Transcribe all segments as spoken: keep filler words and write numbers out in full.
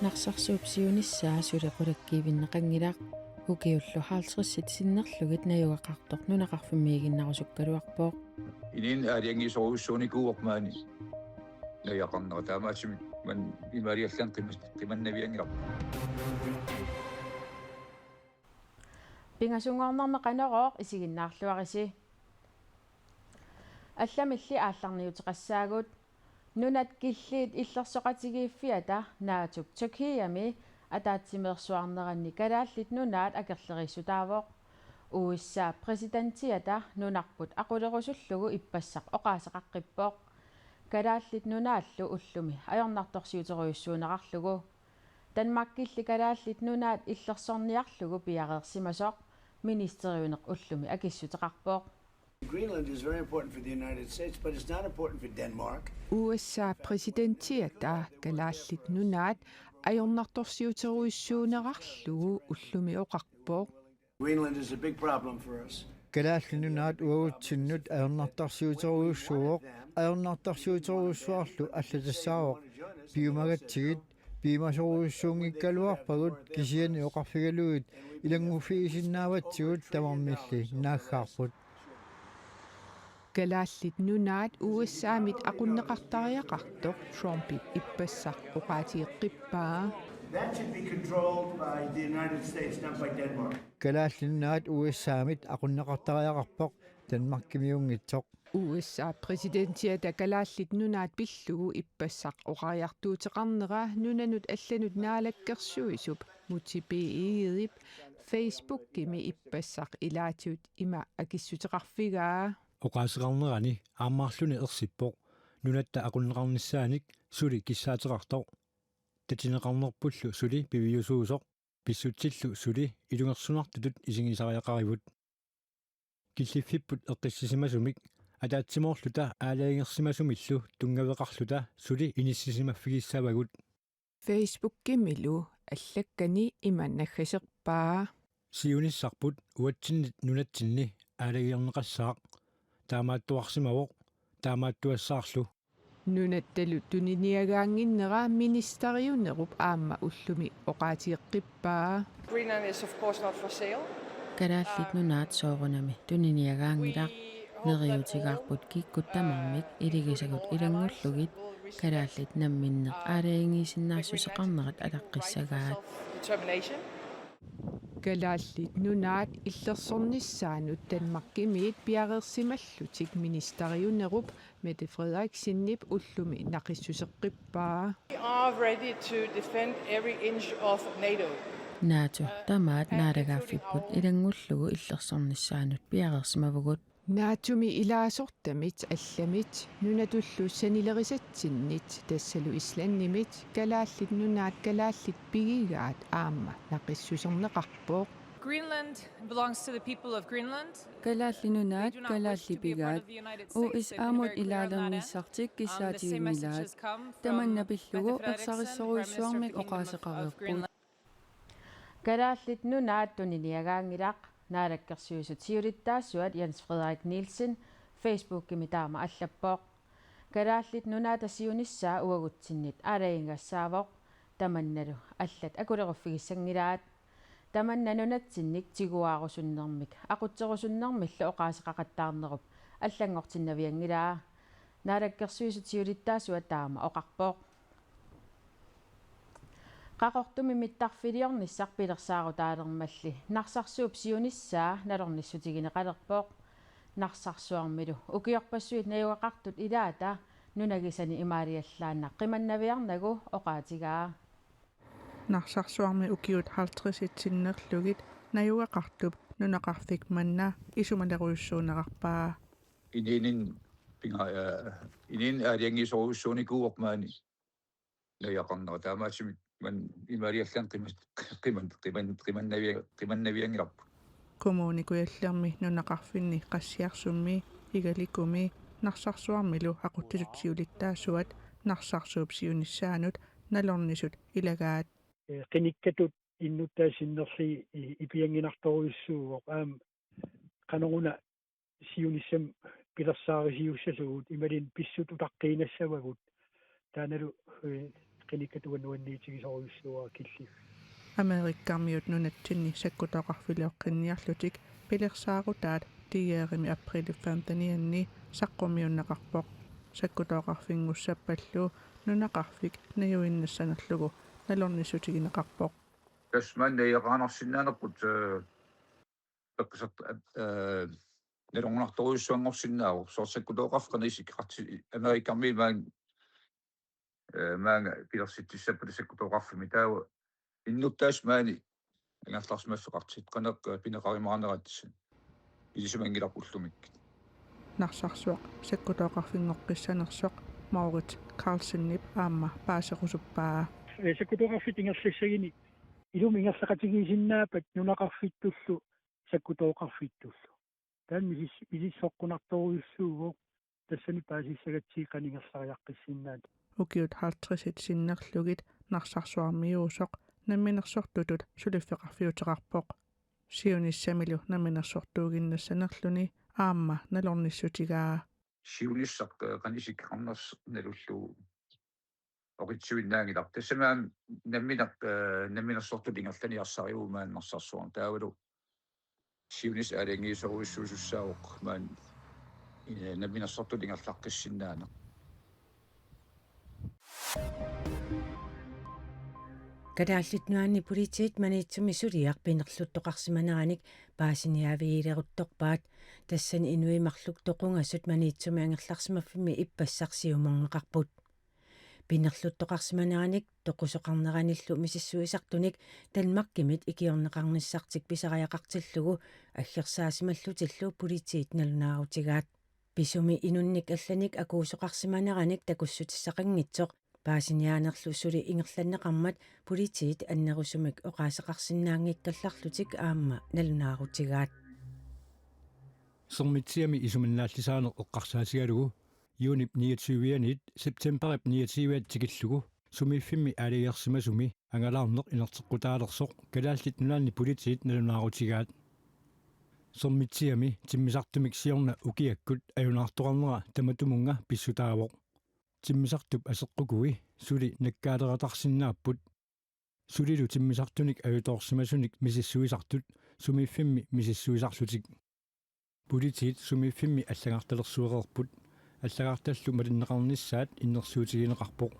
Narsarsuup siunissaa suli qulakkiivinneqanngilaq, ukiullu halvtredsit sinnerlugit najugaqartoq nunaqarfimmiiginnarusukkaluarpoq. Inuuninni aalajangiisorujussuunikuuvoq maani najugaqarnera, taamaattumik maani imaaliallaannaq qima-, qimannavianngilarput. Pingasunngornermi Qanorooq isiginnaarluarisi. Allamilli aallarniuteqassaagut. Nunat killiit illersoqatigiiffiata NATO-p Tyrkiami ataatsimeersuarneranni Kalaallit Nunaat akerleriissutaavoq. U S A-p præsidentiata nunarput aqulerusullugu ippassaq oqaaseqaqqippoq. Kalaallit Nunaallu ullumi ajornartorsiuterujussuunerarlugu. Danmarkilli Kalaallit Nunaat illersorniarlugu piareersimasoq ministeriuneq ullumi akissuteqarpoq. Greenland is very important for the United States, but it's not important for Denmark. U S A-p præsidentiata Kalaallit Nunaat ajornartorsiuterujussuunerarlugu ullumi oqarpoq. Greenland is a big problem for us. Kalaallit Nunaat uagutsinnut ajornartorsiuterujussuuvoq, ajornartorsiuterujussuarlu allatassaavoq: Piumagatsigit, piumasorujussuunngikkaluarpagut, kisianni oqarfigalugit ilannguffigisinnaavatsigut tamarmilli naaggaarput. Kalaallit Nunaat U S A-mit aqunneqartariaqartoq Trumpip ippassaq oqaatigeqqippaa. That should be controlled by the United States, not by Denmark. Kalaallit Nunaat U S A-mit aqunneqartariaqarpoq, Danmarkimiunngitsoq. U S A-p præsidentiata Kalaallit Nunaat pillugu ippassaq oqariartuuteqarnera nunanut allanut naalakkersuisup Múte B. Egedep Facebookimi ippassaq ilaatigut ima akissuteqarfigaa: Oqaaseqarnerani aammaarluni ersippoq nunatta aqunneqarnissaanik suli kissaateqartoq. Tatineqarnerpullu suli piviusuusoq, pissutsillu suli ilungersunartutut isigisariaqarivut. Killiffipput eqqissisimasumik ataatsimoorluta aalajangersimasumillu tunngaveqarluta suli inissisimaffigissavagut. Facebookimilu allakkani ima naggaserpaa: Siunissarput uatsinnit nunatsinni aalajangerneqassaaq. Taamaattuarsimavoq, taamaattuassaarlu. Nunattalu tuniniagaannginnera ministeriunerup aamma ullumi oqaatigeqqippaa. Greenland is of course not for sale. Kalaallit Nunaat soorunami tuniniagaanngilaq. Neriuutigaarput kikkut tamarmik iligisagut ilanngullugit kalaallit namminneq aalajangiisinnaassuseqarnerat alaqqissagaat. Determination. Kalaallit Nunaat illersornissaanut Danmarkimiit piareersimallutik ministeriunerup Mette Frederiksenip ullumi naqissuseqqippaa. We are ready to defend every inch of NATO. NATO tamaat naalagaaffipput ilanngullugu illersornissaanut piareersimavugut. NATO-mi ilaasortamit allamit nunatullu sanilerisatsinnit, tassalu Islandimit, Kalaallit Nunaat kalaallit pigigaat aamma naqissuserneqarpoq. Greenland belongs to the people of Greenland. Kalaallit Nunaat kalaallit pigaat. U S A-mut ilaalernissartik kissaatiginngilaat. Tamanna pillugu ersarissorujussuarmik oqaaseqareerput. Kalaallit Nunaat tuniniagaanngilaq, Naalakkersuisut siulittaasuat Jens Frederik Nielsen Facebookimi taama allappoq. Kalaallit Nunaata siunissaa uagutsinnit aalajangigassaavoq, tamannalu allat akuleruffigissanngilaat. Tamanna nunatsinnik tiguaarusunnermik aqutserusunnermillu oqaaseqaqattaarnerup allanngortinnavianngilaa. Naalakkersuisut siulittaasuat taama oqarpoq. Qaqortumi mittarfiliornissaq pilersaarutaalermalli Narsarsuup siunissaa nalornissutigineqalerpoq. Narsarsuarmilu ukiorpassuit najugaqartut ilaata nunagisani imaaliallaannaq qimannaviarnagu oqaatigaa. Narsarsuarmi ukiut halvtredsit sinnerlugit najugaqartup nunaqarfik manna isumalerujussuunerarpaa. Inuuninni pinga-, eh, inuuninni aalajangiisorujussuunikuuvoq maani najugaqarnera, taamaattumik maani imaaliallaannaq qima-, qiman-, qiman-, qimannavia-, qimannavianngilarput. Kommune Kujallermi nunaqarfinni Qassiarsummi, Igalikumi Narsarsuarmilu aqutsisut siulittaasuat Narsarsuup siunissaanut nalornisut ilagaat. Eh, qinikkatut innuttaasut sinnerlugit i-, ipiannginnartorujussuuvoq, aamma qanoruna siunissami pilersaarisiussasugut imaluunniit pissutsit utaqqiinnassavagut. Taannalu, eh, Qinikkatut nuanniitigisorujussuuara killiffiit. Amerikkarmiut nunatsinni sakkutooqarfilioqqinniarlutik pilersaarutaat D R-imi aprilip femtenianni saqqummiunneqarpoq. Sakkutooqarfinngussappallu nunaqarfik najuinnassanerlugu nalornissutigineqarpoq. Tassa maanna najugaqarsinnaanerput, eh, peqqisart-, eh, nalornartorujussuanngorsinnaavoq. Soorlu sakkutooqarfik qanoq isikkoqarti-, Amerikkarmiut maanga, eh, maanga pilersitsissappata sakkutooqarfimmi, taava innuttaasut maani angerlarsimaffeqartut, qanoq, eh, pineqarumaarnerat tassa ilisimanngilarput ullumikkut. Narsarsuaq sakkutooqarfinngoqqissanersoq Moritz Carlsenip aamma paaserusuppaa. Eh, sakkutooqarfiit ingerlassaguni ilumut ingerlaqatigiissinnaapput nunaqarfittullu sakkutooqarfittullu. Taanna misis-, misissoqqunartorujussuuvoq, tassani paasissagatsigit qanoq ingerlariaqqissinnaanerat. Ukiut halvtredsit sinnerlugit Narsarsuarmiuusoq namminersortutut suliffeqarfiuteqarpoq. Siunissamilu namminersortuuginnassanerluni aamma nalornissutigaa. Siunissaq, eh, qanoq isikkoqarnersoq nalullugu oqitsuinnaanngilaq. Tassami aamma nammineq, eh, namminersortutut ingerlaniarsarivugut maani Narsarsuarmi, taavalu siunissaq aalajangiisorujussuusussaavoq maani, eh, namminersortutut ingerlaqqissinnaaneq. Kalaallit Nunaanni Politiit Maniitsumi suliaq pinerluttoqarsimaneranik paasiniaavigileruttorpaat. Tassani inuit marluk toqungasut Maniitsumi angerlarsimaffimmi ippassaq siumorneqarput. Pinerluttoqarsimaneranik toqusoqarneranillu misissuisartunik Danmarkimit ikiorneqarnissartik pisariaqartillugu aggersaasimallutillu politiit nalunaarutigaat. Pisumi inunnik allanik akuusoqarsimaneranik takussutissaqanngitsoq paasiniaanerlu suli ingerlanneqarmat politiit annerusumik oqaaseqarsinnaanngikkallarlutik aamma nalunaarutigaat. Sermitsiami isumannaalisaaneq eqqarsaatigalugu juunip niogtyvianit septemberip niogtyviat tikillugu sumiiffimmi aalajangersimasumi angalaarneq inerteqqutaalersoq Kalaallit Nunaanni Politiit nalunaarutigaat. Sermitsiami timmisartumik siorna ukiakkut ajunaartoqarnera tamatumunnga pissutaavoq. Timmisartup aseqqukui suli nakkaaleqatarsinnaapput. Sulilu timmisartunik ajutoorsimasunik misissuisartut sumiiffimmi misissuisarlutik. Politiit sumiiffimmi allagartalersuereerput. Allagartallu malinneqarnissaat innersuutigineqarpoq.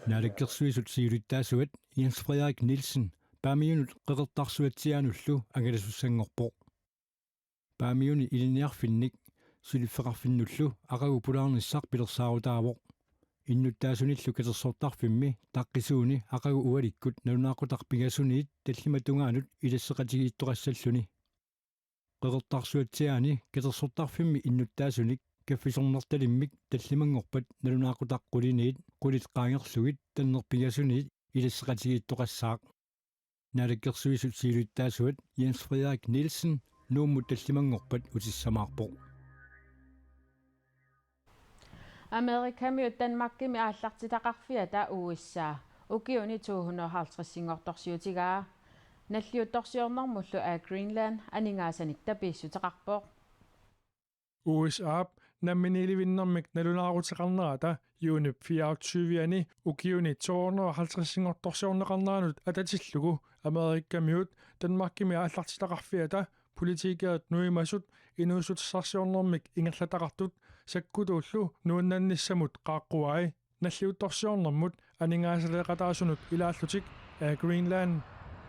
Naalakkersuisut siulittaasuat Jens Frederik Nielsen Paamiunut Qeqertarsuatsiaanullu angalasussanngorpoq. Paamiuni ilinniarfinnik suliffeqarfinnullu aqagu pulaarnissaq pilersaarutaavoq. Innuttaasunillu katersortarfimmi taqqisuuni aqagu ualikkut nalunaaqutaq pingasuniit tallimat tungaanut ilasseqatigiittoqassalluni. Qeqertarsuatsiaani katersortarfimmi innuttaasunik kaffisornertalimmik tallimanngorpat nalunaaqutaq quliniit qulit qaangerlugit tanneq pingasuniit ilasseqatigiittoqassaaq. Naalakkersuisut siulittaasuat Jens Frederik Nielsen Nuummut tallimanngorpat utissamaarpoq. Amerikamiut Danmarkimi aallartitaqarfiata U S A ukiuni to hundrede og halvtredsinngortorsiutigaa. Nalliuttorsiornermullu Air Greenland aningaasanik tapiissuteqarpoq. U S A-p namminiilivinnermik nalunaaruteqarnerata juunip fireogtyvianni ukiuni to hundrede og halvtredsinngortorsiorneqarneranut atatillugu Amerikamiut Danmarkimi aallartitaqarfiata politikerit nuimasut inuussutissarsiornermik ingerlataqartut sakkutuullu nuannaannissamut qaaqquai. Nalliuttorsiornermut aningaasaleeqataasunut ilaallutik Air Greenland.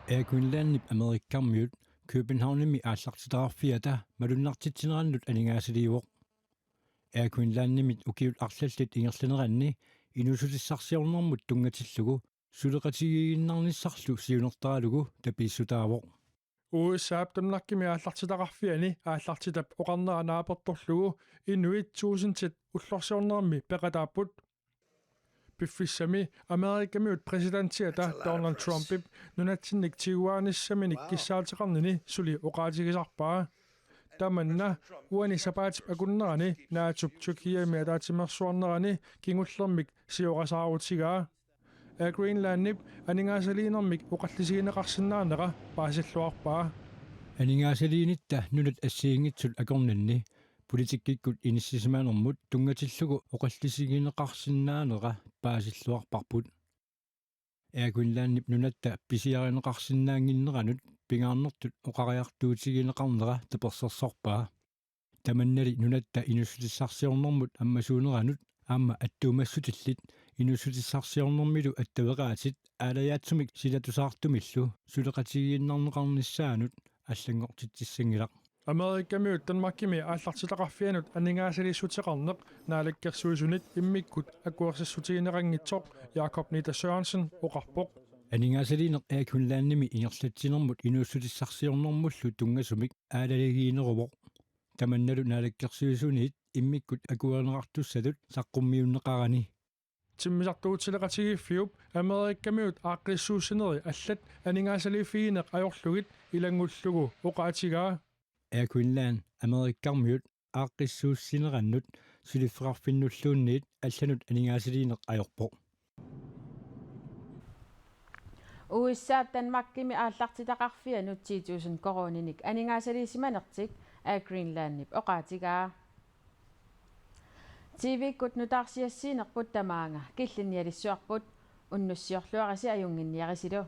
Air Greenlandip Amerikkarmiut Københavnimi aallartitaqarfiata malunnartitsinerannut aningaasaliivoq. Air Greenlandimit ukiut arlallit ingerlaneranni inuussutissarsiornermut tunngatillugu suleqatigiiginnarnissarlu siunertaralugu tapiissutaavoq. U S A-p Danmarkimi aallartitaqarfiani aallartitap oqarnera naapertorlugu inuit tuusintit ullorsiornermi peqataapput. Piffissami Amerikamiut præsidentiata Donald Trumpip nunatsinnik tiguaanissaminik kissaateqarnini suli oqaatigisarpaa. Tamanna uani sapaatip akunnerani NATO-p Tyrkiami ataatsimeersuarnerani kingullermik siorasaarutigaa. Air Greenlandip aningaasaliinermik oqallisigineqarsinnaanera paasilluarpaa. Aningaasaliinitta nunat assigiinngitsut akornanni politikkikkut inissisimanermut tunngatillugu oqallisigineqarsinnaanera paasilluarparput. Air Greenlandip nunatta pisiarineqarsinnaannginneranut pingaarnertut oqariartuutigineqarnera tapersersorpaa. Tamannali nunatta inuussutissarsiornermut ammasuuneranut aamma attuumassutillit inuussutissarsiornermilu attaveqaatit aalajaatsumik silatusaartumillu suleqatigiinnarneqarnissaanut allanngortitsissanngilaq. Amerikamiut Danmarkimi aallartitaqarfianut aningaasaliissuteqarneq naalakkersuisunit immikkut akuersassutigineqanngitsoq Jakob Nitta Sørensen oqarpoq. Aningaasaliineq Air Greenlandimi ingerlatsinermut inuussutissarsiornermullu tunngasumik aalalagiineruvoq. Tamannalu naalakkersuisuniit immikkut akuerineqartussatut saqqummiunneqarani. Timmisartuutileqatigiiffiup Amerikamiut aaqqissuussineri allat aningaasaliiffigineq ajorlugit ilanngullugu oqaatigaa. Air Greenland Amerikamiut aaqqissuussinerannut suliffeqarfinnulluunniit allanut aningaasaliineq ajorpoq. U S A-p Danmarkimi aallartitaqarfianut ti tusind koruuninik aningaasaliisimanertik Air Greenlandip oqaatigaa. T V-kkut nutaarsiassiinerput tamaanga killinnialissuarput, unnussiorluarisi ajunnginniarisilu.